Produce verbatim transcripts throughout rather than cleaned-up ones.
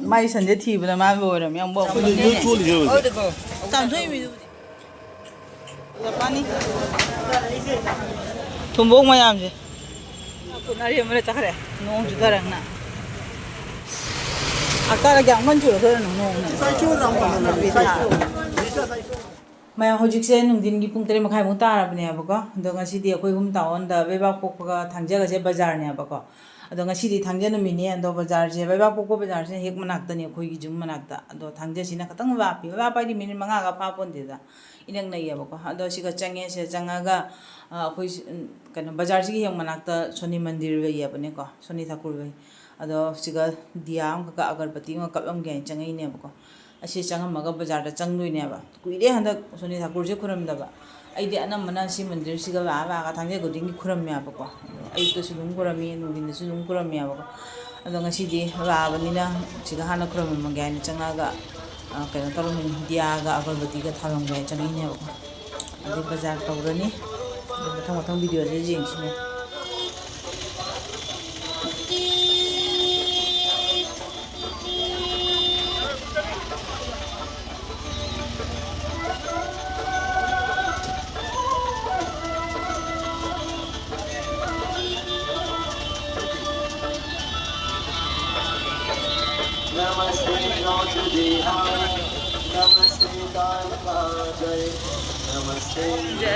ꯃꯥꯏ ꯁꯟꯁꯦ ꯊꯤꯕꯗ ꯃꯥ ꯂꯣꯏꯔꯝꯃꯦ꯫ ꯑꯃꯨꯛ ꯑꯩꯈꯣꯏ ꯆꯥꯝꯊꯣꯛꯏꯃꯤꯗꯨꯕꯨꯗꯤ꯫ ꯊꯨꯝꯕꯣꯛ ꯃꯌꯥꯝꯁꯦ꯫ ꯐꯨꯠꯅꯔꯤ ꯑꯃꯅ ꯆꯠꯈ꯭ꯔꯦ꯫ ꯅꯣꯡ ꯆꯨꯊꯔꯛꯅ꯫ ꯍꯞꯇꯥꯗ ꯀꯌꯥꯝ ꯀꯟ ꯆꯨꯔꯛꯇꯣꯏꯅꯣ ꯅꯣꯡꯅ? ꯃꯌꯥꯝ, ꯍꯧꯖꯤꯛꯁꯦ ꯅꯨꯡꯊꯤꯟꯒꯤ ꯄꯨꯡ ꯇꯔꯦꯠ ꯃꯈꯥꯏꯃꯨꯛ ꯇꯥꯔꯕꯅꯦꯕꯀꯣ꯫ ꯑꯗꯣ ꯉꯁꯤꯗꯤ ꯑꯩꯈꯣꯏ ꯍꯨꯝ ꯇꯥꯎꯟꯗ ꯂꯩꯕꯥꯛ ꯄꯣꯛꯄꯒ ꯊꯥꯡꯖꯒꯁꯦ ꯕꯖꯥꯔꯅꯦꯕꯀꯣ꯫ ꯑꯗꯣ ꯉꯁꯤꯗꯤ ꯊꯥꯡꯖ ꯅꯨꯃꯤꯠꯅꯤ꯫ ꯑꯗꯣ ꯕꯖꯥꯔꯁꯦ, ꯂꯩꯕꯥꯛ ꯄꯣꯛꯄ ꯕꯖꯥꯔꯁꯤꯅ ꯍꯦꯛ ꯃꯅꯥꯛꯇꯅꯤ, ꯑꯩꯈꯣꯏꯒꯤ ꯌꯨꯝ ꯃꯅꯥꯛꯇ꯫ ꯑꯗꯣ ꯊꯥꯡꯖꯁꯤꯅ ꯈꯤꯇꯪ ꯂꯥꯞꯄꯤ꯫ ꯂꯥꯞꯄ ꯍꯥꯏꯗꯤ ꯃꯤꯅꯤꯠ ꯃꯉꯥꯒ ꯐꯥꯄꯣꯟꯗꯦꯗ, ꯏꯅꯛ ꯅꯛꯏꯌꯦꯕꯀꯣ꯫ ꯑꯗꯣ ꯁꯤꯒ ꯆꯪꯉꯦ꯫ ꯁꯤꯗ ꯆꯪꯉꯒ, ꯑ, ꯑꯩꯈꯣꯏ ꯁꯤ, ꯎꯝ, ꯀꯩꯅꯣ, ꯕꯖꯥꯔꯁꯤꯒꯤ ꯍꯦꯛ ꯃꯅꯥꯛꯇ ꯁꯣꯅꯤ ꯃꯟꯗꯤꯔ ꯂꯩꯌꯦꯕꯅꯦꯀꯣ, ꯁꯣꯅꯤ ꯊꯥꯀꯨꯔ ꯂꯩ꯫ ꯑꯗꯣ ꯁꯤꯒ ꯗꯤꯌꯥ ꯑꯃꯈꯛꯀ ꯑꯒꯔꯕꯇꯤ ꯑꯃ ꯀꯞꯂꯝꯒꯦ ꯍꯥꯏꯅ ꯆꯪꯉꯛꯏꯅꯦꯕꯀꯣ꯫ ꯑꯁꯤ ꯆꯪꯉꯝꯃꯒ ꯕꯖꯥꯔꯗ ꯆꯪꯗꯣꯏꯅꯦꯕ꯫ ꯀꯨꯏꯔꯦ ꯍꯟꯗꯛ ꯁꯣꯅꯤ ꯊꯥꯀꯨꯔꯁꯦ ꯈꯨꯔꯨꯝꯗꯕ꯫ ꯑꯩꯗꯤ ꯑꯅꯝꯕꯅ ꯁꯤ ꯃꯟꯗꯤꯔꯁꯤꯒ ꯂꯥꯛꯑ ꯂꯥꯛꯑꯒ ꯊꯥꯡꯖ ꯈꯨꯗꯤꯡꯒꯤ ꯈꯨꯔꯝꯃꯦꯕꯀꯣ꯫ ꯑꯌꯨꯛꯇꯁꯨ ꯑꯗꯨꯝ ꯈꯨꯔꯝꯃꯤ, ꯅꯨꯡꯊꯤꯟꯗꯁꯨ ꯑꯗꯨꯝ ꯈꯨꯔꯝꯃꯦꯕꯀꯣ꯫ ꯑꯗꯣ ꯉꯁꯤꯗꯤ ꯂꯥꯛꯑꯕꯅꯤꯅ ꯁꯤꯗ ꯍꯥꯟꯅ ꯈꯨꯔꯨꯝꯃꯝꯃꯒꯦ ꯍꯥꯏꯅ ꯆꯪꯉꯛꯑꯒ, ꯑ, ꯀꯩꯅꯣ ꯇꯧꯔꯝꯃꯤꯅꯤ, ꯗꯤꯌꯥꯒ ꯑꯒꯔꯕꯇꯤꯒ ꯊꯥꯜꯂꯝꯒꯦ ꯍꯥꯏꯅ ꯆꯪꯉꯛꯏꯅꯦꯕꯀꯣ꯫ ꯑꯗꯩ ꯕꯖꯥꯔ ꯇꯧꯔꯅꯤ꯫ ꯑꯗꯨ ꯃꯊꯪ ꯃꯊꯪ ꯚꯤꯗꯤꯑꯣꯁꯦ ꯌꯦꯡꯁꯤꯅꯦ꯫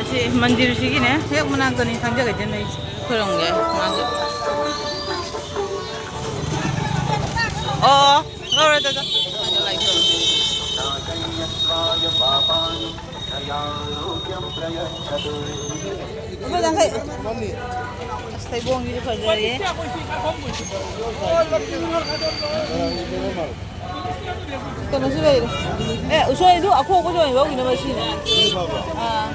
ꯑꯁꯤ ꯃꯟꯗꯤꯔꯁꯤꯒꯤꯅꯦ ꯍꯦꯛ ꯃꯅꯥꯛꯇꯅꯤ ꯊꯥꯡꯖ ꯀꯩꯊꯦꯜ ꯂꯩꯁꯦ꯫ ꯈꯨꯔꯨꯝꯒꯦ ꯃꯥꯁꯨ꯫ ꯑꯣ, ꯂꯧꯔꯦ ꯆꯠ꯫ ꯂꯨꯄꯥ ꯌꯥꯡꯈꯩ꯫ ꯑꯁ, ꯊꯩꯕꯣꯡꯁꯤꯁꯨ ꯐꯖꯔꯦ꯫ ꯀꯩꯅꯣꯁꯨ ꯂꯩꯔꯦ꯫ ꯑꯦ, ꯎꯁꯣꯏꯗꯨ ꯑꯈꯣꯛꯄꯁꯨ ꯑꯣꯏꯅ ꯂꯧꯈꯤꯅꯕ ꯁꯤꯅꯦ꯫ ꯑꯥ꯫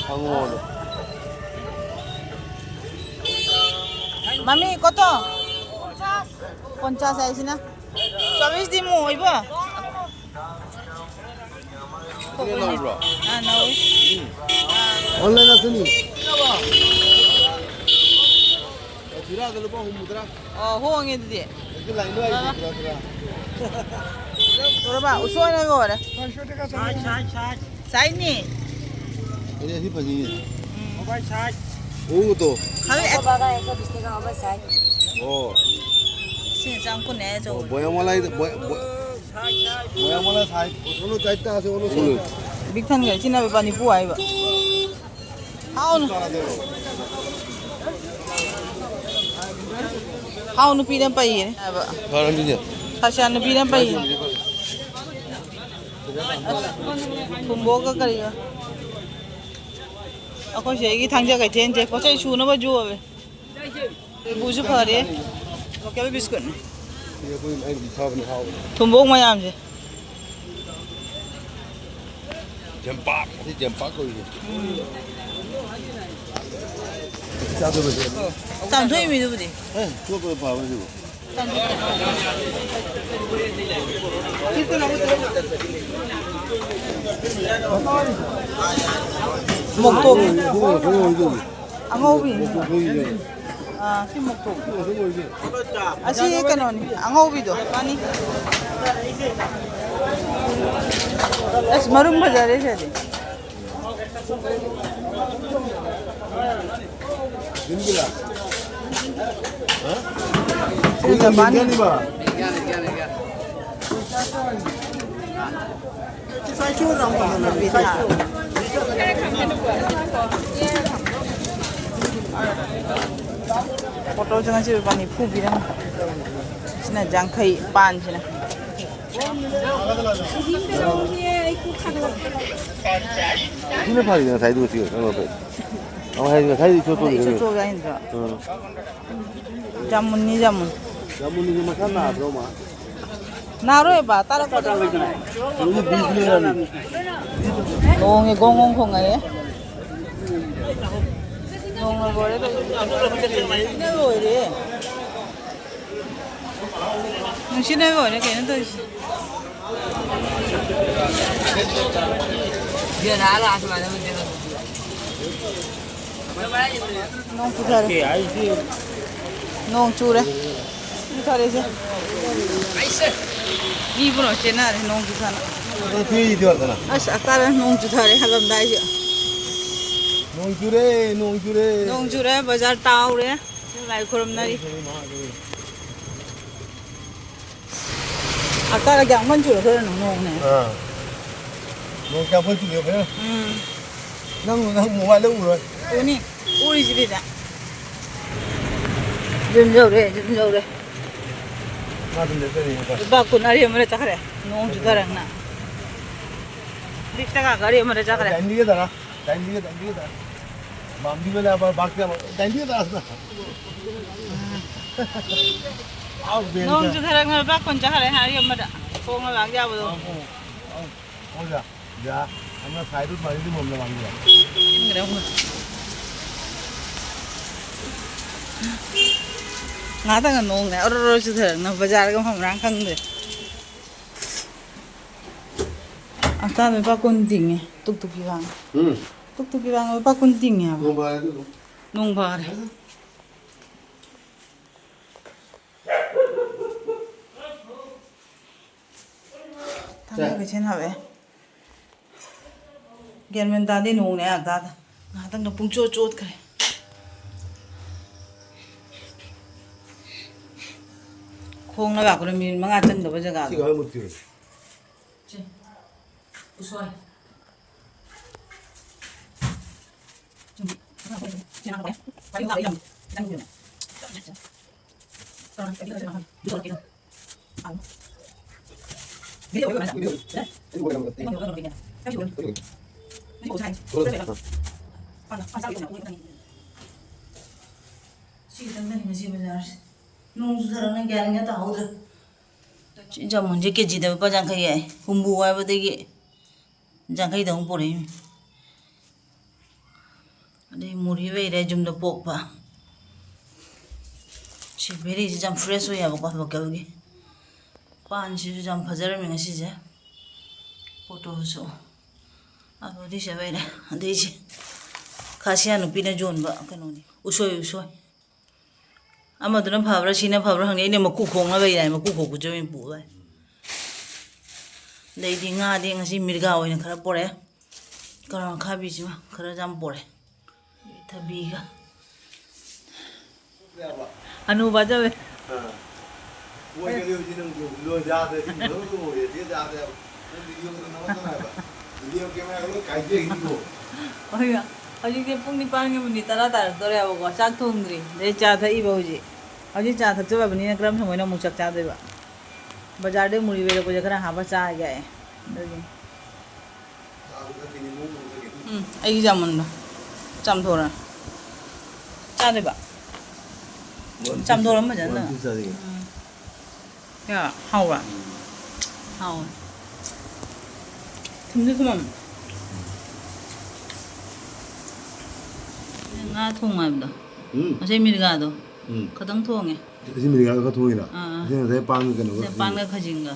ꯍꯪꯉꯣꯗꯣ꯫ ꯃꯃꯤ ꯀꯣꯇꯣ? ꯄꯟꯆꯥꯁ ꯍꯥꯏꯁꯤꯅ? ꯆꯥꯕꯤꯁꯇꯤ ꯃꯣꯏꯕ? ꯅꯧꯕ꯭ꯔꯣ? ꯑꯥ, ꯅꯧꯏ꯫ ꯑꯣꯟꯂꯥꯏꯟ ꯑꯁꯤꯅꯤ꯫ ꯌꯥꯗ ꯂꯨꯄꯥ ꯍꯨꯝꯐꯨꯇꯔꯥ꯫ ꯑꯣ, ꯍꯣꯡꯉꯦ ꯑꯗꯨꯗꯤ꯫ ꯑꯗꯨ ꯂꯥꯏꯟ ꯂꯣꯏ ꯍꯥꯏꯁꯦ ꯇꯔꯥ ꯇꯔꯥ꯫ ꯇꯧꯔꯕ? ꯎꯁꯣꯏꯅ ꯂꯣꯏꯔꯦ꯫ ꯁꯥꯏꯠꯅꯤ꯫ ꯑꯩ ꯑꯁꯤ ꯐꯖꯩꯌꯦ꯫ ꯎꯝ꯫ Mobile site. ꯑꯣ, ꯇꯣ꯫ ꯈꯪꯗꯦ꯫ ꯁꯤꯅ ꯆꯥꯝ ꯀꯨꯟꯅꯦ ꯑꯆꯧꯕ꯫ ꯕꯣꯌꯥꯃꯣꯂꯥꯏꯗ, ꯕꯣꯌꯥ-, ꯕꯣꯌꯥ-, ꯕꯣꯌꯥꯃꯣꯂꯥꯏ ꯁꯥꯏꯠ꯫ ꯕꯤꯛ ꯊꯟꯈ꯭ꯔꯦ꯫ ꯁꯤꯅ ꯂꯨꯄꯥ ꯅꯤꯐꯨ ꯍꯥꯏꯕ꯫ ꯍꯥꯎꯅ꯫ ꯍꯥꯎ ꯅꯨꯄꯤꯅ ꯄꯩꯌꯦ ꯍꯥꯏꯕ꯫ ꯐꯔꯃꯤꯅꯦ꯫ ꯈꯔꯁꯤꯌꯥ ꯅꯨꯄꯤꯅ ꯄꯩꯌꯦ꯫ ꯑꯁ, ꯊꯨꯝꯕꯣꯛꯀ ꯀꯔꯤꯒ꯫ ꯑꯩꯈꯣꯏ ꯁꯤꯗꯒꯤ ꯊꯥꯡꯖ ꯀꯩꯊꯦꯜꯁꯦ ꯄꯣꯠ ꯆꯩ ꯁꯨꯅꯕ ꯌꯣꯜꯂꯦ꯫ ꯕꯨꯁꯨ ꯐꯔꯦ꯫ ꯂꯣꯀꯦꯜ ꯕꯤꯁꯀꯨꯠꯅꯤ꯫ ꯊꯨꯝꯕꯣꯛ ꯃꯌꯥꯝꯁꯦ꯫ ꯆꯦꯝꯄꯥꯛ, ꯑꯁꯤ ꯆꯦꯝꯄꯥꯛ ꯀꯧꯏꯅꯦ꯫ ꯎꯝ꯫ ꯆꯥꯗꯕꯁꯦ꯫ ꯆꯥꯝꯊꯣꯛꯏ ꯃꯤꯗꯨꯕꯨꯗꯤ꯫ ꯑꯦ, ꯆꯣꯠꯄꯗꯣ ꯐꯕꯅꯦ ꯁꯤꯕꯨ꯫ ꯃꯣꯛꯇꯣꯛ꯫ ꯑꯉꯧꯕꯤ꯫ ꯑꯥ, ꯁꯤ ꯃꯣꯛꯇꯣꯛ꯫ ꯑꯁꯤ ꯀꯩꯅꯣꯅꯤ, ꯑꯉꯧꯕꯤꯗꯣ, ꯃꯥꯅꯤ꯫ ꯑꯁ, ꯃꯔꯨꯝ ꯐꯖꯔꯦ ꯁꯤꯗꯤ꯫ ꯁꯤ ꯖꯄꯥꯟ꯫ ꯄꯣꯇꯜꯁꯦ ꯉꯁꯤ ꯂꯨꯄꯥ ꯅꯤꯐꯨ ꯄꯤꯔꯝꯃꯤ꯫ ꯁꯤꯅ ꯌꯥꯡꯈꯩ, ꯄꯥꯟꯁꯤꯅ꯫ ꯁꯤꯅ ꯐꯔꯦ, ꯉꯁꯥꯏꯗꯨ ꯁꯤ ꯀꯩꯅꯣ ꯇꯧ꯫ ꯑꯃ ꯍꯥꯏꯗꯤ ꯉꯁꯥꯏꯗꯤ ꯏꯆꯣꯠ ꯆꯣꯠꯂꯤ ꯏꯆꯣꯠ ꯀꯩꯅꯣ꯫ ꯆꯣꯠꯂꯤ ꯍꯥꯏꯗ꯭ꯔꯣ? ꯎꯝ꯫ ꯖꯥꯃꯨꯟꯅꯤ, ꯖꯥꯃꯨꯟ꯫ ꯖꯥꯃꯨꯟꯅꯤꯁꯦ ꯃꯁꯥ ꯅꯥꯗ꯭ꯔꯣ, ꯃꯥ? ꯅꯥꯔꯣꯏꯕ, ꯇꯥꯔꯛꯄꯗ꯫ ꯅꯣꯡꯁꯦ ꯒꯣꯡ ꯒꯣꯡ ꯈꯣꯡꯉꯛꯑꯦ꯫ ꯅꯣꯡꯅ ꯂꯣꯏꯔꯦ ꯇꯧꯔꯤꯁꯦ꯫ ꯅꯨꯡꯁꯤꯠꯅ ꯂꯣꯏꯔꯦ꯫ ꯅꯨꯡꯁꯤꯠꯅ ꯂꯣꯏꯔꯦ ꯀꯩꯅꯣ ꯇꯧꯔꯤꯁꯦ꯫ ꯅꯣꯡ ꯆꯨꯊꯔꯦ꯫ ꯅꯣꯡ ꯆꯨꯔꯦ꯫ ꯆꯨꯊꯔꯦꯁꯦ꯫ ꯃꯤ ꯄꯨꯝꯅꯃꯛ ꯆꯦꯟꯅꯔꯦ ꯅꯣꯡ ꯆꯨꯊꯅ꯫ ꯑꯁ, ꯑꯀꯥꯔ ꯅꯣꯡ ꯆꯨꯊꯔꯦ ꯍꯜꯂꯝꯗꯥꯏꯁꯦ꯫ ꯅꯣꯡ ꯆꯨꯔꯦ, ꯅꯣꯡ ꯆꯨꯔꯦ꯫ ꯅꯣꯡ ꯆꯨꯔꯦ, ꯕꯖꯥꯔ ꯇꯥꯍꯧꯔꯦ꯫ ꯂꯥꯏ ꯈꯨꯔꯨꯝꯅꯔꯤ꯫ ꯑꯀꯥꯔ ꯀꯌꯥꯝ ꯀꯟ ꯆꯨꯔꯛꯇꯣꯏꯅꯣ ꯅꯣꯡꯅꯦ? ꯑꯥ꯫ ꯅꯣꯡ ꯀꯌꯥꯝ ꯀꯟ ꯆꯨꯒꯦ ꯐꯖꯅ? ꯎꯝ꯫ ꯅꯪ, ꯅꯪ ꯃꯣꯕꯥꯏꯜꯗ ꯎꯔꯣꯏ꯫ ꯎꯅꯤ꯫ ꯎꯔꯤꯁꯤꯗꯤ ꯁꯦ꯫ ꯌꯨꯝ ꯌꯧꯔꯦ, ꯌꯨꯝ ꯌꯧꯔꯦ꯫ ꯃꯥ ꯑꯗꯨꯝ ꯂꯦꯞꯆꯔꯤꯅꯦꯀꯣ꯫ ꯂꯨꯄꯥ ꯀꯨꯟ ꯑꯔꯦꯝꯕꯗ ꯆꯠꯈ꯭ꯔꯦ꯫ ꯅꯣꯡ ꯆꯨꯊꯔꯛꯅ꯫ ꯂꯤꯛꯇ ꯉꯥꯛ ꯑꯔꯦꯝꯕꯗ ꯆꯠꯈ꯭ꯔꯦ꯫ ꯗꯥꯏꯅꯤꯒ ꯇꯔꯥ, ꯗꯥꯏꯅꯤꯒ, ꯗꯥꯏꯅꯤꯒ ꯇꯔꯥ꯫ ꯕꯥꯝꯗꯤ ꯃꯦꯂꯥ ꯕꯥ-, ꯕꯥꯛ ꯀꯌꯥ ꯂꯧ-, ꯗꯥꯏꯅꯤꯒ ꯇꯔꯥ ꯁꯤꯅ꯫ ꯑꯥꯎ, ꯕꯦꯟ ꯅꯣꯡ ꯀꯌꯥ? ꯆꯨꯊꯔꯛꯅ ꯂꯨꯄꯥ ꯀꯨꯟ ꯆꯠꯈ꯭ꯔꯦ ꯑꯔꯦꯝꯕꯗ꯫ ꯈꯣꯡꯅ ꯂꯥꯛ ꯌꯥꯕꯗꯣ꯫ ꯑꯥꯎ, ꯑꯥꯎ, ꯑꯥꯎ, ꯌꯥ, ꯌꯥ꯫ ꯑꯃ ꯁꯥꯏꯗꯨ ꯃꯔꯤꯗꯤ ꯃꯝꯂ ꯃꯝꯂ꯫ ꯏꯪꯈ꯭ꯔꯦ ꯑꯃꯨꯛ꯫ ꯉꯥꯏꯍꯥꯛꯇꯪꯒ ꯅꯣꯡꯅꯦ ꯑꯣꯔꯣ ꯑꯣꯔꯣ ꯆꯨꯊꯔꯛꯅ ꯕꯖꯥꯔꯒ ꯃꯐꯝ ꯃꯔꯥꯡ ꯈꯪꯗ꯭ꯔꯦ꯫ ꯑꯁꯥꯗ ꯂꯨꯄꯥ ꯀꯨꯟ ꯇꯤꯡꯉꯦ ꯇꯨꯛ ꯇꯨꯛꯀꯤ ꯈꯥꯡ꯫ ꯎꯝ꯫ ꯇꯨꯛ ꯇꯨꯛꯀꯤ ꯈꯥꯡ ꯂꯨꯄꯥ ꯀꯨꯟ ꯇꯤꯡꯉꯦ ꯍꯥꯏꯕ꯫ ꯅꯣꯡ ꯐꯥꯔꯦ ꯑꯗꯨ꯫ ꯅꯣꯡ ꯐꯥꯔꯦ꯫ ꯊꯥꯡꯒꯩ ꯀꯩꯊꯦꯜ ꯍꯥꯞꯄꯦ꯫ ꯒ꯭ꯌꯥꯟ ꯃꯦꯟ ꯇꯥꯗꯦ, ꯅꯣꯡꯅꯦ ꯑꯌꯥ ꯇꯥꯗ꯫ ꯉꯥꯏꯍꯥꯛꯇꯪꯗ ꯄꯨꯡꯆꯣꯠ ꯆꯣꯠꯈ꯭ꯔꯦ꯫ ꯈꯣꯡꯅ ꯂꯥꯛꯄꯗ ꯃꯤꯅꯤꯠ ꯃꯉꯥ ꯆꯪꯗꯕ ꯖꯒꯥꯗꯣ꯫ ꯁꯤ ꯀꯃꯥꯏ ꯃꯨꯠꯇꯣꯏꯅꯣ? ꯁꯦ꯫ ꯎꯁꯣꯏ꯫ ꯁꯤ ꯈꯤꯇꯪꯗꯅꯤ ꯉꯁꯤ ꯕꯖꯥꯔꯁꯦ꯫ ꯅꯣꯡ ꯆꯨꯊꯔꯛꯅ ꯒ꯭ꯌꯥꯟ ꯃꯦꯟ ꯇꯥꯍꯧꯗ꯭ꯔꯦ꯫ ꯁꯤ ꯖꯥꯃꯨꯟꯁꯦ ꯀꯦꯖꯤꯗ ꯂꯨꯄꯥ ꯌꯥꯡꯈꯩ ꯍꯥꯏ꯫ ꯍꯨꯝꯐꯨ ꯍꯥꯏꯕꯗꯒꯤ ꯌꯥꯡꯈꯩꯗ ꯑꯃꯨꯛ ꯄꯨꯔꯛꯏꯅꯤ꯫ ꯑꯗꯩ ꯃꯨꯔꯤ ꯂꯩꯔꯦ ꯌꯨꯝꯗ ꯄꯣꯛꯄ꯫ ꯁꯤ ꯕꯦꯔꯤꯁꯤ ꯌꯥꯝ fresh ꯑꯣꯏ ꯍꯥꯏꯕꯀꯣ, localꯒꯤ꯫ ꯄꯥꯟꯁꯤꯁꯨ ꯌꯥꯝ ꯐꯖꯔꯝꯃꯦ ꯉꯁꯤꯁꯦ꯫ ꯄꯣꯇꯣꯁꯨ ꯑꯐꯕꯗꯤ ꯁꯦ ꯂꯩꯔꯦ꯫ ꯑꯗꯩꯁꯤ ꯈꯥꯁꯤꯌꯥ ꯅꯨꯄꯤꯅ ꯌꯣꯟꯕ ꯀꯩꯅꯣꯅꯤ, ꯎꯁꯣꯏ, ꯎꯁꯣꯏ꯫ ꯑꯃꯗꯨꯅ ꯐꯕ꯭ꯔꯥ, ꯁꯤꯅ ꯐꯕ꯭ꯔꯥ ꯈꯪꯗꯦ꯫ ꯑꯩꯅ ꯃꯀꯨ ꯈꯣꯛꯅꯕ ꯏꯔꯥꯏ, ꯃꯀꯨ ꯈꯣꯛꯄꯁꯨ ꯑꯣꯏꯅ ꯄꯨ ꯂꯥꯛꯑꯦ꯫ ꯑꯗꯩꯗꯤ ꯉꯥꯗꯤ ꯉꯁꯤ ꯃꯤꯔꯒꯥ ꯑꯣꯏꯅ ꯈꯔ ꯄꯣꯔꯛꯑꯦ꯫ ꯀꯔꯣꯟ ꯑꯈꯥꯕꯤꯁꯤꯃ ꯈꯔ ꯌꯥꯝ ꯄꯣꯔꯛꯑꯦ꯫ ꯊꯕꯤꯒ꯫ ꯑꯅꯨꯕ ꯆꯠꯂꯦ꯫ ꯑꯥ꯫ ꯃꯣꯏ ꯀꯩꯗꯧꯁꯤ ꯅꯪꯁꯨ ꯂꯣꯏ ꯌꯥꯗ꯭ꯔꯦ, ꯁꯤ ꯂꯣꯏ ꯂꯣꯏꯔꯦ, ꯁꯤ ꯌꯥꯗ꯭ꯔꯦꯕ꯫ ꯅꯪ ꯚꯤꯗꯤꯑꯣꯗꯣ ꯅꯝꯃꯛꯀꯅꯣ ꯍꯥꯏꯕ꯫ ꯚꯤꯗꯤꯑꯣ ꯀꯦꯃꯦꯔꯥꯒ ꯂꯣꯏ ꯀꯥꯏꯖꯈꯤꯅꯤꯀꯣ꯫ ꯍꯣꯏ, ꯍꯧꯖꯤꯛꯁꯦ ꯄꯨꯡ ꯅꯤꯄꯥꯟꯒ ꯃꯤꯅꯤꯠ ꯇꯔꯥ ꯇꯥꯔꯛꯇꯣꯔꯦꯕꯀꯣ꯫ ꯆꯥꯛ ꯊꯣꯡꯗ꯭ꯔꯤ꯫ ꯑꯗꯩ ꯆꯥ ꯊꯛꯏꯕ ꯍꯧꯖꯤꯛ꯫ ꯍꯧꯖꯤꯛ ꯆꯥ ꯊꯛꯆꯜꯂꯕꯅꯤꯅ ꯀꯔꯝ ꯊꯦꯡꯉꯣꯏꯅ ꯑꯃꯨꯛ ꯆꯥꯛ ꯆꯥꯗꯣꯏꯕ? ꯕꯖꯥꯔꯗꯩ ꯃꯨꯔꯤ ꯂꯩꯔꯛꯄꯁꯦ ꯈꯔ ꯍꯥꯞꯄ ꯆꯥꯔꯒꯦ ꯑꯩ꯫ ꯑꯗꯨꯒꯤ꯫ ꯎꯝ, ꯑꯩꯒꯤ ꯖꯥꯃꯨꯟꯗꯣ ꯆꯥꯝꯊꯣꯔ ꯆꯥꯗꯣꯏꯕ꯫ ꯆꯥꯝꯊꯣꯔ ꯐꯖꯅ꯫ ꯎꯝ꯫ ꯌꯥ, ꯍꯥꯎꯕ꯭ꯔꯥ? ꯍꯥꯎꯋꯦ꯫ ꯊꯨꯝꯁꯨ ꯊꯨꯝꯃꯝꯃꯦ꯫ ꯉꯥ ꯊꯣꯡ ꯍꯥꯏꯕꯗꯣ꯫ ꯎꯝ꯫ ꯉꯁꯥꯏ ꯃꯤꯔꯒꯥꯗꯣ꯫ ꯎꯝ꯫ ꯈꯇꯪ ꯊꯣꯡꯉꯦ꯫ ꯑꯁꯤ ꯃꯤꯔꯒꯥꯗꯣ ꯈꯔ ꯊꯣꯡꯉꯤꯔꯣ? ꯑꯥ, ꯑꯥ꯫ ꯑꯁꯤ ꯉꯁꯥꯏ ꯄꯥꯟꯒ ꯀꯩꯅꯣꯒ ꯁꯤꯅ ꯊꯣꯡꯉꯤꯔꯣ? ꯄꯥꯟꯒ ꯈꯥꯖꯤꯡꯒ꯫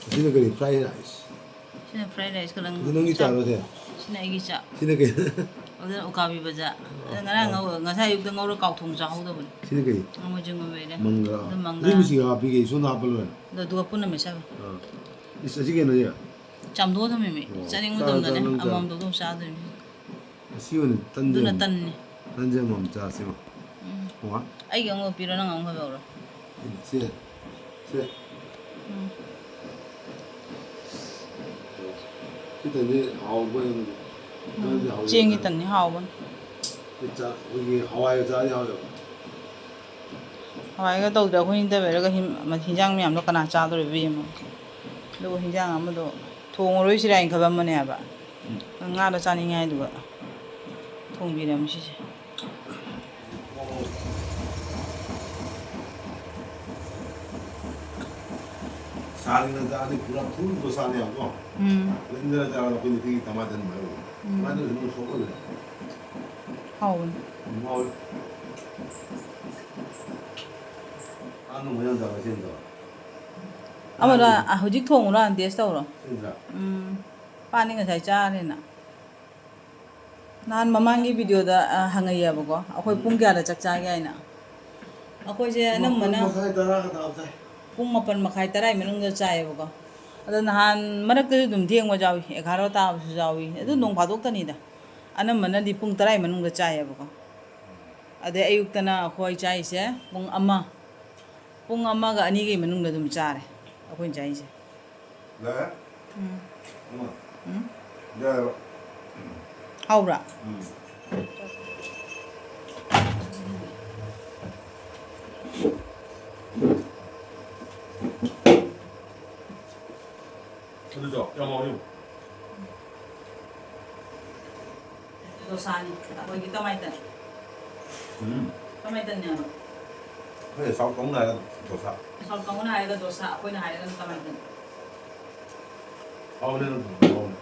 ꯑꯁꯤꯅ ꯀꯔꯤ? Fried rice? ꯁꯤꯅ fried rice ꯈꯇꯪ ꯑꯗꯨ ꯅꯪꯒꯤ ꯆꯥꯛ-, ꯆꯥꯔꯣ ꯁꯦ? ꯁꯤꯅ ꯑꯩꯒꯤ ꯆꯥꯛ꯫ ꯁꯤꯅ ꯀꯩ? ꯑꯗꯨꯅ ꯎꯀꯥꯕꯤ ꯕꯖꯥ꯫ ꯑꯗꯨ ꯉꯔꯥꯡ ꯑꯥ꯫ ꯉꯧ-, ꯉꯁꯥꯏ ꯑꯌꯨꯛꯇ ꯉꯧꯔ ꯀꯥꯎꯊꯣꯡ ꯆꯥꯍꯧꯗꯕꯅꯤ꯫ ꯁꯤꯅ ꯀꯩ? ꯃꯣꯏ ꯆꯤꯡꯉꯨꯝ ꯂꯩꯔꯦ꯫ ꯃꯪꯒ꯭ꯔꯥ꯫ ꯑꯗꯨ ꯃꯪꯒ꯭ꯔꯥ꯫ ꯁꯤ ꯃꯤꯁꯤꯒ ꯍꯥꯞꯄꯤꯒꯦ, ꯁꯣꯝꯗ ꯍꯥꯞꯄ ꯂꯣꯏꯔꯦ꯫ ꯑꯗꯨ ꯑꯗꯨꯒ ꯄꯨꯟꯅ ꯃꯦꯠꯁꯜꯂꯣ꯫ ꯑꯥ꯫ ꯏꯁ, ꯑꯁꯤ ꯀꯩꯅꯣꯁꯦ? ꯆꯥꯝꯊꯣꯛꯑ ꯊꯝꯃꯤꯃꯤ꯫ ꯑꯣ꯫ ꯆꯥꯅꯤꯡꯕ ꯆꯥꯔꯣ, ꯃꯇꯝꯗꯅꯦ ꯆꯥꯔꯣ, ꯅꯪ ꯆꯥꯔꯣ꯫ ꯑꯃꯃꯝꯗꯣ ꯑꯗꯨꯝ ꯆꯥꯗꯣꯏꯅꯤ꯫ ꯑꯁꯤ ꯑꯣꯏꯅ ꯇꯟꯁꯦ ꯑꯗꯨꯅ ꯑꯃꯃꯝ-, ꯇꯟꯅꯤ꯫ ꯇꯟꯁꯦ ꯑꯃꯃꯝ ꯆꯥꯁꯤꯕ꯫ ꯎꯝ꯫ ꯋꯥ꯫ ꯑꯩꯒꯤ ꯑꯃꯨꯛ ꯄꯤꯔꯣ, ꯅꯪ ꯑꯃꯨꯛ ꯂꯧꯔꯣ꯫ ꯁꯦ, ꯁꯦ꯫ ꯎꯝ꯫ ꯁꯤ ꯇꯟꯁꯦ ꯍꯥꯎꯕ ꯑꯣꯏꯅ ꯎꯝ꯫ ꯇꯟꯁꯦ ꯍꯥꯎꯕ ꯆꯦꯡꯒꯤ ꯍꯥꯏꯇꯥꯔꯦ꯫ ꯇꯟꯅꯤ ꯍꯥꯎꯕꯅꯤ꯫ ꯑꯩꯈꯣꯏ ꯆꯥ-, ꯑꯩꯈꯣꯏꯒꯤ ꯍꯋꯥꯏꯒ ꯆꯥꯔꯗꯤ ꯍꯥꯎꯋꯦꯕ꯫ ꯍꯋꯥꯏꯒ ꯇꯧꯗ꯭ꯔꯦ, ꯑꯩꯈꯣꯏꯅꯤ ꯂꯩꯔꯒ ꯍꯤꯟ-, ꯍꯤꯟꯖꯥꯡ ꯃꯌꯥꯝꯗꯣ ꯀꯅꯥ ꯆꯥꯗꯣꯔꯤꯕ ꯌꯦꯡꯉꯣ꯫ ꯑꯗꯨꯒ ꯍꯤꯟꯖꯥꯡ ꯑꯃꯗꯣ ꯊꯣꯡꯉꯔꯣꯏꯁꯤꯔꯥ ꯍꯥꯏꯅ ꯈꯜꯂꯝꯕꯅꯦ ꯍꯥꯏꯕ꯫ ꯎꯝ꯫ ꯉꯥꯗꯣ ꯆꯥꯅꯤꯡꯉꯦ ꯍꯥꯏꯗꯨꯒ ꯊꯣꯡꯕꯤꯔꯝꯃꯤ ꯁꯤꯁꯦ꯫ ꯁꯥꯡꯅ ꯆꯥꯔꯗꯤ ꯄꯨꯔꯥ full ꯗꯣꯁꯥꯅꯦꯕꯀꯣ꯫ ꯎꯝ꯫ ꯂꯦꯟꯖꯔ ꯆꯥꯔꯒ ꯑꯩꯈꯣꯏ ꯅꯨꯄꯤꯒꯤ ꯇꯃꯥꯇꯟ ꯍꯥꯏꯕ꯫ ꯎꯝ꯫ ꯇꯃꯥꯇꯟꯁꯨ ꯑꯗꯨꯝ soft ꯑꯣꯏꯕꯅꯦ꯫ ꯍꯥꯎꯕꯅꯦ꯫ ꯎꯝ, ꯍꯥꯎꯋꯦ꯫ ꯑꯥ, ꯅꯣꯡꯃ ꯌꯥꯝ ꯆꯥꯕ ꯆꯦꯟꯗꯕ꯫ ꯑꯃꯗꯣ, ꯑꯥ꯫ ꯑ, ꯍꯧꯖꯤꯛ ꯊꯣꯡꯉꯨꯔꯣ, taste ꯇꯧꯔꯣ꯫ ꯆꯦꯟꯗ꯭ꯔꯥ? ꯎꯝ꯫ ꯄꯥꯅꯤ ꯉꯁꯥꯏ ꯆꯥꯔꯦꯅ꯫ ꯅꯍꯥꯟ ꯃꯃꯥꯡꯒꯤ ꯚꯤꯗꯤꯑꯣꯗ, ꯑ, ꯍꯪꯉꯛꯑꯦꯕꯀꯣ, ꯑꯩꯈꯣꯏ ꯎꯝ꯫ ꯄꯨꯡ ꯀꯌꯥꯗ ꯆꯥꯛ ꯆꯥꯒꯦ ꯍꯥꯏꯅ꯫ ꯑꯩꯈꯣꯏꯁꯦ ꯑꯅꯝꯕꯅ ꯃꯥꯄꯟ ꯃꯈꯥꯏ, ꯇꯔꯥꯒ ꯇꯥꯕ ꯆꯥꯏ꯫ ꯄꯨꯡ ꯃꯥꯄꯟ ꯃꯈꯥꯏ, ꯇꯔꯥꯒꯤ ꯃꯅꯨꯡꯗ ꯆꯥꯏꯌꯦꯕꯀꯣ꯫ ꯑꯗꯣ ꯅꯍꯥꯟ ꯃꯔꯛꯇꯁꯨ ꯑꯗꯨꯝ ꯊꯦꯡꯕ ꯌꯥꯎꯏ, ꯑꯦꯒꯥꯔꯣ ꯇꯥꯕꯁꯨ ꯌꯥꯎꯏ꯫ ꯑꯗꯨ ꯅꯣꯡ ꯐꯥꯗꯣꯛꯇꯅꯤꯗ꯫ ꯑꯅꯝꯕꯅꯗꯤ ꯄꯨꯡ ꯇꯔꯥꯒꯤ ꯃꯅꯨꯡꯗ ꯆꯥꯏꯌꯦꯕꯀꯣ꯫ ꯑꯗꯩ ꯑꯌꯨꯛꯇꯅ ꯑꯩꯈꯣꯏ ꯆꯥꯏꯁꯦ ꯄꯨꯡ ꯑꯃ, ꯄꯨꯡ ꯑꯃꯒ ꯑꯅꯤꯒꯤ ꯃꯅꯨꯡꯗ ꯑꯗꯨꯝ ꯆꯥꯔꯦ ꯑꯩꯈꯣꯏꯅ ꯆꯥꯏꯁꯦ꯫ ꯌꯥꯔꯦ? ꯎꯝ꯫ ꯑꯃ꯫ ꯎꯝ꯫ ꯌꯥꯔꯦꯕ? ꯍꯥꯎꯕ꯭ꯔꯥ? ꯎꯝ꯫ ꯑꯗꯨꯗꯣ ꯌꯥꯝ ꯍꯥꯎꯋꯤ꯫ ꯗꯣꯁꯥꯅꯤ, ꯑꯩꯈꯣꯏꯒꯤ ꯇꯃꯥꯏꯇꯟ꯫ ꯎꯝ꯫ ꯇꯃꯥꯏꯇꯟꯅꯦꯕ꯫ ꯑꯩꯈꯣꯏ ꯁꯥꯎꯠ ꯀꯥꯡꯕꯨꯅ ꯍꯥꯏꯔꯒ ꯗꯣꯁꯥ꯫ ꯁꯥꯎꯠ ꯀꯥꯡꯕꯨꯅ ꯍꯥꯏꯔꯒ ꯗꯣꯁꯥ, ꯑꯩꯈꯣꯏꯅ ꯍꯥꯏꯔꯒꯅ ꯇꯃꯥꯏꯇꯟ꯫ ꯍꯥꯎꯕꯅꯦ, ꯅꯪ ꯊꯣꯡꯕꯗꯣ ꯍꯥꯎꯕꯅꯦ꯫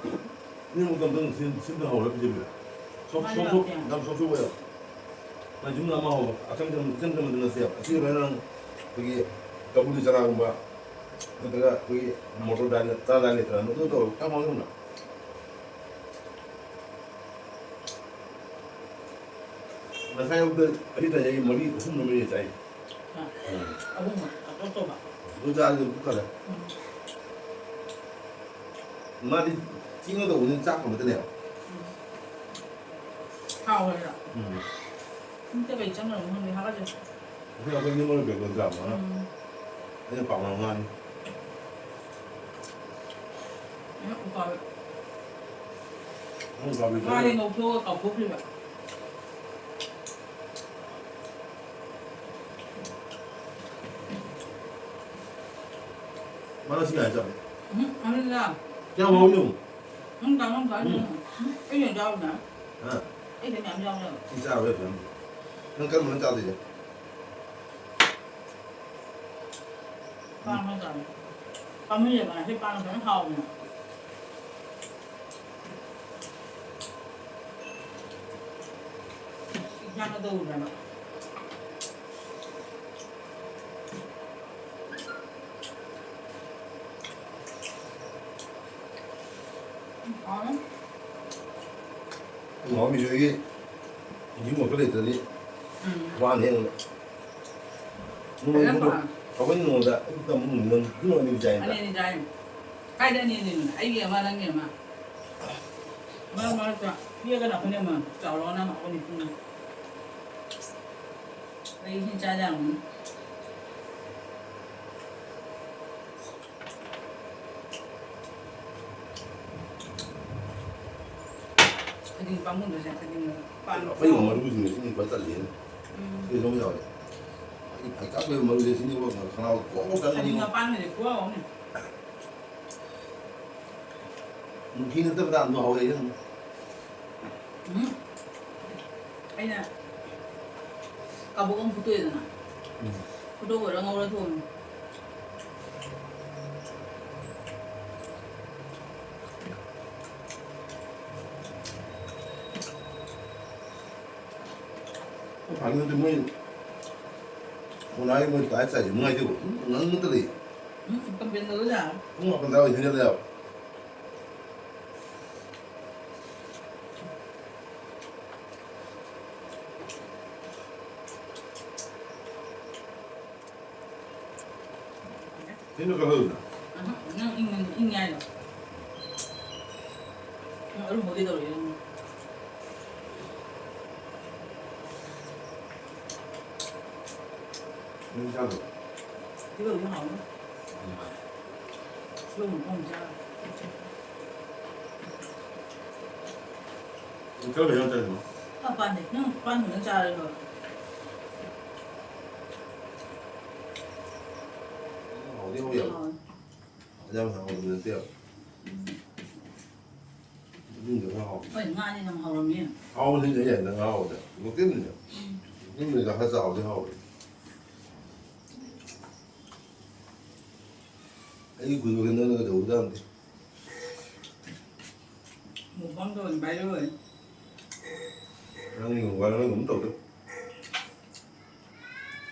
ꯏꯅꯦ, ꯑꯃꯨꯛꯇꯪ ꯁꯤꯝ-, ꯁꯤꯝꯇ ꯍꯧꯔ ꯄꯤꯖꯕꯤꯌꯨ꯫ ꯁꯣꯞ-, ꯃꯥꯅꯦ, ꯁꯣꯞ-, ꯁꯣꯞ-, ꯂꯥꯛꯀꯦ꯫ ꯌꯥꯝ ꯁꯣꯞ ꯁꯣꯞ ꯑꯣꯏꯌꯦꯕ꯫ ꯃꯥꯏ ꯌꯨꯝꯗ ꯑꯃ ꯍꯧꯕ, ꯑꯆꯝ ꯆꯝ-, ꯏꯆꯝ ꯆꯝꯕꯗꯨ ꯅꯠꯇꯦꯕ꯫ ꯑꯁꯤꯗ ꯂꯣꯏꯅ ꯑꯩꯈꯣꯏꯒꯤ ꯀꯕꯨꯂꯤ ꯆꯅꯥꯒꯨꯝꯕ, ꯅꯠꯇ꯭ꯔꯒ ꯑꯩꯈꯣꯏꯒꯤ ꯃꯣꯇꯣꯔ ꯗꯥꯏꯜ, ꯆꯅꯥ ꯗꯥꯏꯜ ꯂꯩꯇ꯭ꯔꯥ? ꯃꯗꯨ ꯇꯧꯔꯒ ꯀꯌꯥꯝ ꯍꯥꯎꯒꯦ ꯈꯪꯕ꯭ꯔꯥ? ꯉꯁꯥꯏ ꯑꯌꯨꯛꯇ ꯑꯁꯤ ꯇꯥꯏ, ꯑꯩ ꯃꯔꯤ, ꯑꯍꯨꯝꯂ ꯃꯔꯤꯔ ꯆꯥꯏ꯫ ꯑꯥ꯫ ꯎꯝ꯫ ꯑꯍꯨꯝꯃꯛ ꯑꯆꯧ ꯑꯆꯧꯕ꯫ ꯑꯗꯨ ꯆꯥꯔꯗꯤ ꯄꯨꯛ ꯊꯜꯂꯦ꯫ ꯎꯝ꯫ ꯃꯥꯗꯤ ꯆꯦꯡꯅ ꯇꯧꯕꯅꯤꯅ ꯆꯥꯛꯀ ꯑꯃꯠꯇꯅꯦꯕ꯫ ꯎꯝ꯫ ꯍꯥꯎꯋꯦꯕ꯫ ꯎꯝ꯫ ꯃꯤꯠꯇ ꯀꯩ ꯆꯪꯈ꯭ꯔꯕꯅꯣ ꯈꯪꯗꯦ, ꯍꯥꯒꯠꯆꯩ꯫ ꯑꯗꯨ ꯑꯩꯈꯣꯏ ꯅꯤꯡꯃ ꯕꯦꯒ ꯆꯥꯕ꯫ ꯎꯝ꯫ ꯑꯩꯅ ꯄꯥꯝꯕ ꯉꯥꯅꯤ꯫ ꯑꯩꯅ ꯎꯀꯥꯕꯤ꯫ ꯅꯪ ꯎꯀꯥꯕꯤ ꯆꯥꯕ? ꯉꯥꯗꯤ ꯉꯧꯊꯣꯛꯑꯒ ꯀꯥꯎꯊꯣꯛꯈ꯭ꯔꯤꯕ꯫ ꯃꯅꯥ ꯁꯤ ꯉꯥꯏ ꯆꯥꯕ꯫ ꯎꯝ, ꯑꯗꯨꯅ꯫ ꯀꯌꯥꯝ ꯍꯥꯎꯅꯤ ꯌꯦꯡꯉꯨ꯫ ꯅꯪ ꯆꯥ, ꯅꯪ ꯆꯥ, ꯎꯝ꯫ ꯎꯝ, ꯑꯩꯅ ꯆꯥꯕꯅꯦ꯫ ꯍꯥ? ꯑꯩꯁꯦ ꯃꯌꯥꯝ ꯌꯥꯎꯔꯦꯕ꯫ ꯁꯤ ꯆꯥꯔꯣꯏ ꯐꯖꯅ꯫ ꯅꯪ ꯀꯔꯝꯕꯅ ꯆꯥꯗꯣꯏꯁꯦ? ꯄꯥꯟ ꯈꯔ ꯆꯥꯒꯦ꯫ ꯄꯥꯝꯃꯨꯏꯌꯦꯕ, ꯉꯁꯤ ꯄꯥꯟ ꯐꯖꯅ ꯍꯥꯎꯕꯅꯦ꯫ ꯏꯟꯁꯥꯡꯒ ꯇꯧꯗꯅ꯫ ꯍꯥꯎꯔꯦ꯫ ꯃꯍꯥꯎ ꯃꯤꯁꯣꯏꯒꯤ ꯏꯟꯖꯤꯟ ꯃꯣꯇꯣꯔ ꯂꯩꯇ꯭ꯔꯗꯤ ꯎꯝ꯫ ꯋꯥꯅꯤ ꯑꯩꯉꯣꯟꯗ꯫ ꯅꯣꯡꯃꯩ ꯀꯔꯝꯕ? ꯑꯩꯈꯣꯏꯅ ꯅꯣꯡꯃꯗ ꯑꯌꯨꯛꯇ ꯑꯃꯨꯛ ꯅꯨꯡꯊꯤꯜꯗ ꯑꯃꯨꯛ ꯑꯅꯤ ꯑꯅꯤ ꯆꯥꯏꯌꯦꯕ꯫ ꯑꯅꯤ ꯑꯅꯤ ꯆꯥꯏ꯫ ꯀꯥꯏꯗ ꯑꯅꯤ ꯑꯅꯤꯅꯣ? ꯑꯩꯒꯤ ꯑꯃ, ꯅꯪꯒꯤ ꯑꯃ꯫ ꯃꯔꯛ ꯃꯔꯛꯇ ꯄꯤꯔꯒꯅ ꯑꯩꯈꯣꯏꯅ ꯑꯃ, ꯆꯥꯎꯔꯒꯅ ꯑꯃ, ꯑꯩꯈꯣꯏ ꯅꯤꯄꯨꯝꯅ꯫ ꯑꯩ ꯏꯁꯤꯡ ꯆꯥ ꯌꯥꯔꯝꯒꯅꯤ꯫ ꯈꯖꯤꯡ ꯄꯥꯝꯃꯨꯗ꯭ꯔꯣ ꯁꯦ? ꯈꯖꯤꯡ ꯄꯥꯟ-, ꯑꯩꯈꯣꯏ ꯃꯔꯨꯁꯤꯡꯁꯦ ꯁꯤꯅꯤ ꯈ꯭ꯋꯥꯏ ꯇꯜꯂꯤꯁꯦ꯫ ꯎꯝ꯫ ꯁꯤ ꯑꯗꯨꯝ ꯌꯥꯎꯋꯦ꯫ ꯑꯩ ꯐꯩꯀꯥꯞ ꯂꯩꯕ ꯃꯔꯨꯁꯦ ꯁꯤꯅꯤꯕ ꯈꯅꯥꯎ ꯀꯣꯡ ꯀꯣꯡ ꯆꯪꯉꯅꯤ꯫ ꯈꯖꯤꯡ ꯃꯄꯥꯟꯒꯁꯦ ꯈꯨꯍꯥꯎ ꯑꯃꯅꯤ꯫ ꯅꯨꯡꯊꯤ ꯅꯠꯇꯕꯗ ꯑꯗꯨꯝ ꯍꯧꯔꯛꯏꯁꯦ ꯑꯗꯨꯝ꯫ ꯎꯝ꯫ ꯑꯩꯅ ꯀꯕꯣꯛ ꯑꯃ ꯐꯨꯠꯇꯣꯛꯑꯦꯗꯅ꯫ ꯎꯝ꯫ ꯐꯨꯠꯇꯣꯛꯑꯒ ꯉꯧꯔ ꯊꯣꯡꯉꯦ꯫ ꯐꯥꯒꯤ ꯅꯠꯇꯦ, ꯃꯣꯏ ꯑꯣꯖꯥꯒꯤ ꯃꯣꯏ ꯇꯥꯏ ꯆꯥꯏꯁꯦ ꯅꯨꯡꯉꯥꯏꯇꯦꯕ꯫ ꯎꯝ, ꯉꯥꯡ ꯅꯠꯇ ꯂꯩ꯫ ꯎꯝ, complain ꯇꯧꯗꯣꯏ ꯌꯥꯔꯣꯏ꯫ ꯄꯨꯡ ꯃꯥꯄꯟ ꯇꯔꯥ ꯍꯦꯟꯖꯜꯂꯦ ꯍꯥꯏꯕ꯫ ꯁꯤꯅ ꯀꯩꯗꯧꯔꯤꯅꯣ? ꯑꯍ, ꯅꯪ ꯏꯪ-, ꯏꯪꯉꯦ ꯍꯥꯏꯔꯣ? ꯅꯪ ꯑꯔꯨꯝꯕ ꯀꯩꯗꯧꯔꯒꯦ ꯅꯪ? ꯅꯪ ꯆꯥꯗ꯭ꯔꯣ? ꯐꯤꯕꯝꯗꯤ ꯍꯥꯎꯅꯤ꯫ ꯎꯝ꯫ ꯐꯤꯕꯝ ꯃꯐꯝ ꯆꯥꯔꯣꯏ꯫ ꯀꯔꯝꯕ ꯍꯤꯟꯖꯥꯡ ꯆꯥꯔꯤꯅꯣ? ꯄꯥꯟ ꯄꯥꯟꯗꯦ꯫ ꯅꯪ ꯄꯥꯟ ꯐꯖꯅ ꯆꯥꯔꯦ ꯂꯣꯏꯔꯦ꯫ ꯍꯥꯎꯗꯤ ꯍꯥꯎꯋꯤ ꯌꯥꯝ꯫ ꯍꯥꯎꯋꯦ꯫ ꯌꯥꯝ ꯍꯥꯎꯕꯗꯤ ꯅꯠꯇꯦꯕ꯫ ꯎꯝ꯫ ꯃꯅꯨꯡꯗ ꯉꯥ ꯍꯥꯎꯕ꯫ ꯍꯣꯏ, ꯉꯥꯅꯤ ꯌꯥꯝ ꯍꯥꯎꯔꯝꯃꯤ꯫ ꯍꯥꯎꯕꯅꯤꯅꯦ, ꯑꯩ ꯍꯥꯏꯅ ꯉꯥ ꯍꯥꯎꯕꯗ꯫ ꯂꯣꯀꯦꯜꯅꯤꯅ꯫ ꯎꯝ꯫ ꯂꯣꯀꯦꯜꯅꯤꯅ ꯈꯔ ꯆꯥꯎꯕꯗꯤ ꯍꯥꯎꯋꯦ꯫ ꯑꯩꯒꯤ ꯈꯨꯗꯣꯜꯁꯦ ꯅꯪꯅ ꯀꯩꯗꯧꯕꯖꯥꯠꯅꯣ? Mukbang ꯇꯧꯕꯅꯤ, viral ꯑꯣꯏ꯫ ꯅꯪꯒꯤ mobile ꯅꯪ ꯑꯗꯨꯝ ꯇꯧꯗꯣꯏ꯫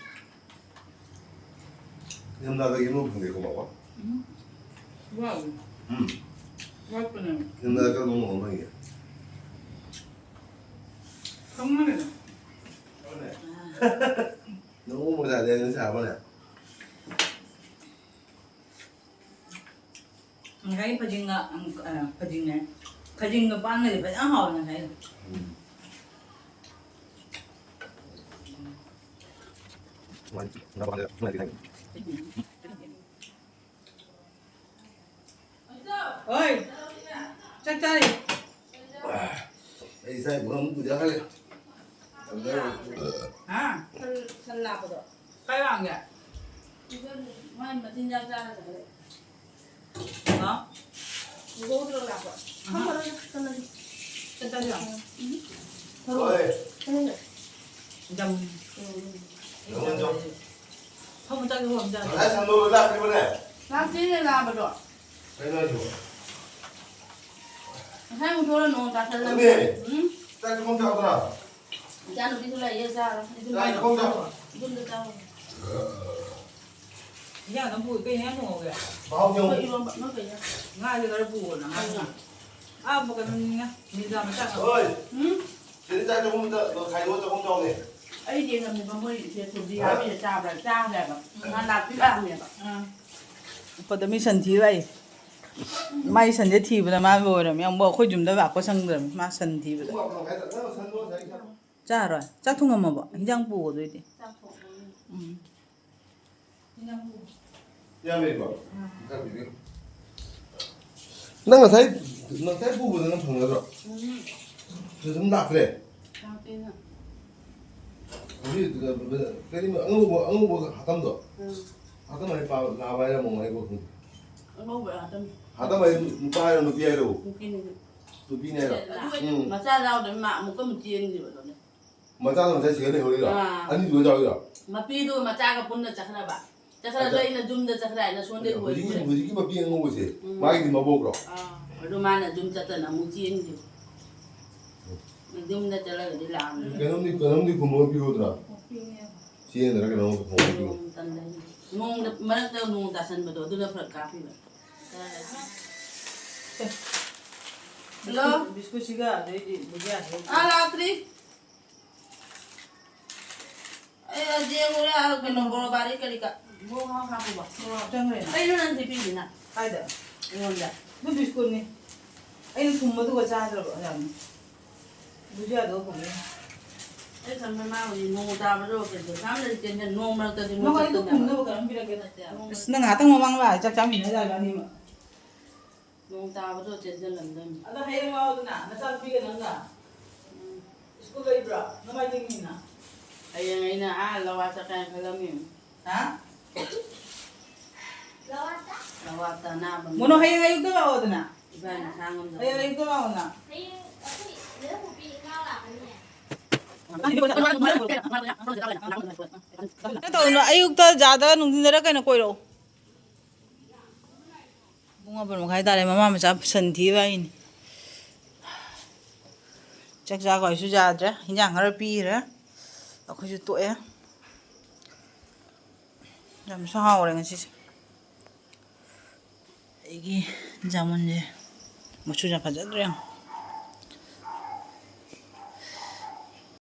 ꯅꯤꯡꯊꯝꯊꯥꯗꯒꯤ ꯏꯔꯣꯏ ꯐꯪꯗꯦꯀꯣ, ꯃꯥꯃ? ꯎꯝ꯫ ꯋꯥꯠꯂꯤ꯫ ꯎꯝ꯫ ꯋꯥꯠꯄꯅꯦ꯫ ꯅꯤꯡꯊꯝꯊꯥꯗ ꯀꯔꯝꯕ ꯃꯑꯣꯡ ꯐꯪꯒꯦ? ꯈꯪꯗꯦ꯫ ꯈꯪꯗꯦ? ꯑꯥ꯫ ꯅꯣꯡꯃ ꯌꯥꯗꯦ, ꯑꯗꯨꯝ ꯁꯥꯕꯅꯦ꯫ ꯉꯁꯥꯏ ꯐꯗꯤꯡꯒ, ꯎꯝ, ꯑ, ꯐꯗꯤꯡꯅꯦ꯫ ꯐꯗꯤꯡꯒ ꯄꯥꯟꯒꯗꯤ ꯐꯖꯅ ꯍꯥꯎꯋꯦ ꯉꯁꯥꯏꯗꯣ꯫ ꯎꯝ꯫ ꯍꯣꯏ꯫ ꯆꯥꯛ ꯆꯥꯔꯤ꯫ ꯑꯩ ꯏꯆꯥ ꯏꯕꯨꯡ ꯑꯃꯨꯛ ꯄꯨꯖꯈ꯭ꯔꯦ꯫ ꯍꯥ? ꯁꯟ, ꯁꯟ ꯂꯥꯛꯄꯗꯣ꯫ ꯀꯥꯏ ꯋꯥꯡꯒꯦ? ꯃꯥꯏ ꯃꯆꯤꯟꯖꯥꯛ ꯆꯥꯔ ꯆꯠꯈ꯭ꯔꯦ꯫ ꯍꯥ? ꯄꯨꯍꯧꯗ꯭ꯔꯣ ꯂꯥꯛꯄ? ꯑꯍꯥ꯫ ꯐꯝꯃꯔꯣꯏꯗ, ꯆꯠꯂꯒꯦ꯫ ꯆꯠꯂꯒꯦ? ꯎꯝ꯫ ꯍꯣꯏ꯫ ꯆꯠꯂꯒꯦ꯫ ꯌꯥꯝ ꯎꯝ꯫ ꯐꯝꯃ ꯆꯥꯒꯦ, ꯐꯝꯃ ꯆꯥꯒꯦ꯫ ꯉꯁꯥꯏ ꯁꯟꯗꯣ ꯂꯣꯏ ꯂꯥꯛꯈ꯭ꯔꯤꯕꯅꯦ? ꯂꯥꯛꯇꯦꯅꯦ, ꯂꯥꯛꯑꯕꯗꯣ꯫ ꯀꯩꯅꯣ ꯍꯥꯏꯁꯤꯕꯣ? ꯉꯁꯥꯏ ꯃꯨꯛ ꯊꯣꯛꯂꯛꯑ ꯅꯣꯡ ꯇꯥꯁꯜꯂꯝꯃꯦ꯫ ꯑꯗꯨꯅꯦ꯫ ꯎꯝ? ꯆꯥꯛ ꯊꯣꯡ ꯆꯥꯗ꯭ꯔꯥ? ꯏꯆꯥꯅꯨꯄꯤꯁꯨ ꯂꯩꯌꯦ, ꯆꯥꯔꯣ꯫ ꯆꯥꯛ ꯊꯣꯡ ꯆꯥ꯫ ꯌꯨꯝꯗ ꯆꯥꯔꯣ꯫ ꯏꯟꯖꯥꯡ ꯑꯗꯨꯝ ꯄꯨꯏ꯫ ꯀꯩ ꯏꯟꯖꯥꯡ ꯊꯣꯡꯍꯧꯒꯦ? ꯃꯍꯥꯎ ꯌꯦꯡꯉꯨ꯫ ꯑꯩꯈꯣꯏ ꯏꯔꯣꯝꯕ ꯑꯃ ꯀꯩꯅꯣ꯫ ꯉꯥꯁꯦ ꯈꯔ ꯄꯨꯑꯣꯅ, ꯉꯥ ꯊꯣꯡ꯫ ꯑꯥ, ꯀꯩꯅꯣꯅꯤꯅ, ꯃꯤꯖꯥ ꯃꯆꯥ ꯈꯛ꯫ ꯍꯣꯏ꯫ ꯎꯝ? ꯁꯤꯗ ꯆꯥꯛ ꯆꯥꯛꯈꯨꯝꯗ ꯈꯥꯏꯗꯣꯛꯑ ꯆꯥꯛꯈꯨꯝ ꯆꯥꯎꯅꯦ꯫ ꯑꯩ ꯌꯦꯡꯉꯝꯃꯦꯕ, ꯃꯣꯏ ꯁꯦ ꯊꯣꯏꯕꯤ ꯍꯥꯞꯄꯤꯔ ꯆꯥꯕ꯭ꯔꯥ, ꯆꯥꯈ꯭ꯔꯦꯕ꯫ ꯎꯝ꯫ ꯉꯥ ꯂꯥꯛꯄꯤ ꯂꯥꯛꯑꯝꯃꯦꯕ꯫ ꯑꯥ꯫ ꯑꯩꯈꯣꯏꯗ ꯃꯤ ꯁꯟ ꯊꯤꯕ ꯂꯥꯛꯏ꯫ ꯃꯥꯏ ꯁꯟꯁꯦ ꯊꯤꯕꯗ ꯃꯥ ꯂꯣꯏꯔꯝꯃꯦ꯫ ꯑꯃꯨꯛ ꯑꯩꯈꯣꯏ ꯌꯨꯝꯗ ꯂꯥꯛꯄ ꯁꯪꯗ꯭ꯔꯕꯅꯤ, ꯃꯥ ꯁꯟ ꯊꯤꯕꯗ꯫ ꯆꯥꯔꯣꯏ? ꯆꯥꯛ ꯊꯣꯡꯉꯝꯃꯕꯣ? ꯍꯤꯟꯖꯥꯡ ꯄꯨꯒꯗꯣꯏꯗꯤ꯫ ꯆꯥꯛ ꯊꯣꯡꯉꯝꯃꯕꯅꯤ꯫ ꯎꯝ꯫ ꯍꯤꯟꯖꯥꯡ ꯄꯨ꯫ ꯌꯥꯝꯃꯦꯀꯣ? ꯎꯝ꯫ ꯈꯔ ꯄꯤꯕꯤꯌꯨ꯫ ꯅꯪ ꯉꯁꯥꯏ, ꯉꯁꯥꯏ ꯄꯨꯕꯗꯣ ꯅꯪ ꯐꯪꯒꯗ꯭ꯔꯣ? ꯎꯝ꯫ ꯁꯤꯗ ꯁꯨꯝ ꯂꯥꯛꯇ꯭ꯔꯦ? ꯂꯥꯛꯇꯦꯅ꯫ ꯍꯧꯖꯤꯛ ꯀꯔꯤ ꯑꯉꯧꯕ, ꯑꯉꯧꯕ ꯍꯥꯇꯝꯗꯣ? ꯎꯝ꯫ ꯍꯥꯇꯝ ꯍꯥꯏ ꯄꯥ-, ꯂꯥꯕ ꯍꯥꯏꯔ ꯑꯃꯨꯛ ꯍꯥꯏꯕ ꯈꯪꯗꯦ꯫ ꯑꯉꯧꯕ ꯍꯥꯇꯝ꯫ ꯍꯥꯇꯝ ꯍꯥꯏ ꯅꯨꯄꯥ ꯍꯥꯏꯔꯣ, ꯅꯨꯄꯤ ꯍꯥꯏꯔꯣ? ꯅꯨꯄꯤꯅꯤ꯫ ꯅꯨꯄꯤꯅꯦ ꯍꯥꯏꯔꯣ? ꯑꯗꯨꯒ ꯎꯝ꯫ ꯃꯆꯥ ꯌꯥꯎꯗꯕ ꯃꯥ ꯑꯃꯨꯛꯀ ꯑꯃꯨꯛ ꯆꯦꯟꯈꯤꯕꯗꯨꯅꯦ꯫ ꯃꯆꯥꯗꯣ ꯉꯁꯥꯏ ꯁꯤꯗ ꯂꯩꯍꯧꯔꯤꯔꯣ? ꯑꯥ꯫ ꯑꯅꯤꯗꯨꯒ ꯌꯥꯎꯔꯤꯔꯣ? ꯃꯄꯤꯗꯨ ꯃꯆꯥꯒ ꯄꯨꯟꯅ ꯆꯠꯈ꯭ꯔꯕ꯫ ꯆꯠꯈ꯭ꯔꯁꯨ ꯑꯆꯥ꯫ ꯑꯩꯅ ꯌꯨꯝꯗ ꯆꯠꯈ꯭ꯔꯦ ꯍꯥꯏꯅ ꯁꯣꯟꯗꯩ ꯍꯧꯖꯤꯛꯀꯤ, ꯍꯣꯏꯈ꯭ꯔꯦ꯫ ꯍꯧꯖꯤꯛꯀꯤ ꯃꯄꯤ ꯑꯉꯧꯕꯁꯦ, ꯎꯝ꯫ ꯃꯥꯒꯤꯗꯤ ꯃꯕꯣꯛꯔꯣ? ꯑꯥ꯫ ꯑꯗꯨ ꯃꯥꯅ ꯌꯨꯝ ꯆꯠꯇꯅ ꯑꯃꯨꯛ ꯆꯦꯟꯈꯤꯕ꯫ ꯎꯝ꯫ ꯌꯨꯝꯗ ꯆꯠꯂꯒꯗꯤ ꯂꯥꯛꯑꯝꯅꯤ꯫ ꯀꯩꯅꯣꯝꯗꯤ, ꯀꯩꯅꯣꯝꯗꯤ ꯈꯨꯝꯃꯒ ꯄꯤꯔꯨꯗ꯭ꯔꯥ? ꯆꯦꯡꯗꯅ ꯀꯩꯅꯣꯝ ꯈꯨꯝꯃꯒ ꯄꯤꯔꯨ꯫ ꯅꯣꯡ ꯇꯟꯕ ꯍꯥꯏꯁꯦ꯫ ꯅꯣꯡꯗ, ꯃꯔꯛꯇ ꯅꯣꯡ ꯇꯥꯁꯟꯕꯗꯣ, ꯑꯗꯨꯅ ꯐꯔꯛ ꯀꯥꯞꯄꯤꯕ꯫ ꯍꯜꯂꯣ? ꯕꯤꯁꯀꯨꯠꯁꯤꯒ ꯑꯗꯩꯗꯤ ꯕꯨꯖꯤꯌꯥꯁꯤꯒ꯫ ꯑꯥ, ꯂꯥꯛꯇ꯭ꯔꯤ꯫ ꯑꯩ ꯌꯦꯡꯉꯨꯔꯦ, ꯑꯥ, ꯀꯩꯅꯣ, ꯕꯣꯔꯣꯕꯥꯔꯤ ꯀꯔꯤ ꯀꯥ꯫ ꯃꯣꯔꯣꯛ ꯍꯥꯎ ꯍꯥꯞꯄꯨꯕ꯫ ꯃꯣꯔꯣꯛ ꯆꯪꯈ꯭ꯔꯦꯅ꯫ ꯀꯩꯅꯣ ꯅꯪ ꯁꯤ ꯄꯤꯔꯤꯁꯤꯅ? ꯀꯥꯏꯗ? ꯑꯩꯉꯣꯟꯗ꯫ ꯑꯗꯨ ꯕꯤꯁꯀꯨꯠꯅꯤ꯫ ꯑꯩꯅ ꯊꯨꯝꯕꯗꯨꯒ ꯆꯥꯗ꯭ꯔꯕ ꯌꯥꯝꯅ꯫ ꯕꯨꯖꯤꯌꯥꯗꯣ ꯐꯪꯉꯦ꯫ ꯑꯩ ꯈꯟꯕ ꯃꯥ ꯍꯧꯖꯤꯛ ꯅꯣꯡ ꯇꯥꯕꯗꯣ ꯀꯩꯗꯧ? ꯁꯥꯝꯗꯗꯤ ꯆꯦꯟꯁꯟ-, ꯅꯣꯡ ꯃꯔꯛꯇꯗꯤ ꯃꯣꯏ ꯅꯪ ꯑꯩꯗꯣ ꯆꯠꯇꯅꯕ꯫ ꯈꯨꯝꯅꯕ ꯀꯩꯅꯣꯝ ꯄꯤꯔꯛꯀꯦ ꯅꯠꯇꯦ꯫ ꯑꯁ, ꯅꯪ ꯉꯥꯏꯍꯥꯛꯇꯪ ꯃꯃꯥꯡ ꯂꯥꯛꯑꯦ, ꯆꯥꯛ ꯆꯥꯃꯤꯟꯅ ꯌꯥꯏꯕ ꯑꯅꯤꯃꯛ꯫ ꯅꯣꯡ ꯇꯥꯕꯗꯣ ꯆꯦꯟꯁꯤꯜꯂꯝꯗꯣꯏꯅꯤ꯫ ꯑꯗꯣ ꯍꯌꯦꯡ ꯂꯥꯛꯑꯣꯗꯅ, ꯅꯆꯥꯅꯨꯄꯤꯒ ꯅꯪꯒ꯫ ꯎꯝ꯫ ꯁ꯭ꯀꯨꯜ ꯂꯩꯕ꯭ꯔꯣ? ꯅꯣꯡꯃꯥꯏꯖꯤꯡꯅꯤꯅ꯫ ꯍꯌꯦꯡ ꯑꯩꯅ ꯑꯥ ꯂꯋꯥ ꯆꯠꯀꯥꯏꯅ ꯈꯜꯂꯝꯃꯤ꯫ ꯍꯥ? ꯂꯋꯥꯇ ꯑꯅꯥꯕ ꯃꯣꯅꯣ, ꯍꯌꯦꯡ ꯑꯌꯨꯛꯇ ꯂꯥꯛꯑꯣꯗꯅ꯫ ꯏꯕꯥꯅꯤ ꯁꯥ ꯉꯝꯗꯕ꯫ ꯍꯌꯦꯡ ꯑꯌꯨꯛꯇ ꯂꯥꯛꯑꯣꯅ꯫ ꯍꯌꯦꯡ ꯑꯩꯈꯣꯏ ꯂꯩꯔꯝꯃꯨ ꯄꯤ ꯏꯃꯥ ꯂꯥꯛꯀꯅꯤ꯫ ꯀꯩꯅꯣ ꯇꯧꯅꯣ, ꯑꯌꯨꯛꯇ ꯖꯥꯗ ꯅꯨꯡꯊꯤꯟꯗꯔ ꯀꯩꯅꯣ ꯀꯣꯏꯔꯛꯑꯣ꯫ ꯄꯨꯡ ꯃꯥꯄꯟ ꯃꯈꯥꯏ ꯇꯥꯔꯦ, ꯃꯃꯥ ꯃꯆꯥ ꯁꯟ ꯊꯤꯕ ꯍꯥꯏꯅꯤ꯫ ꯆꯥꯛ ꯆꯥꯕ ꯍꯥꯏꯁꯨ ꯌꯥꯗ꯭ꯔꯦ, ꯍꯤꯟꯖꯥꯡ ꯈꯔ ꯄꯤꯈ꯭ꯔꯦ, ꯑꯩꯈꯣꯏꯁꯨ ꯇꯣꯛꯑꯦ꯫ ꯌꯥꯝꯁꯨ ꯍꯥꯎꯔꯦ ꯉꯁꯤꯁꯦ꯫ ꯑꯩꯒꯤ ꯖꯥꯃꯨꯟꯁꯦ ꯃꯆꯨꯁꯦ ꯐꯖꯗ꯭ꯔꯦ ꯌꯥꯝ꯫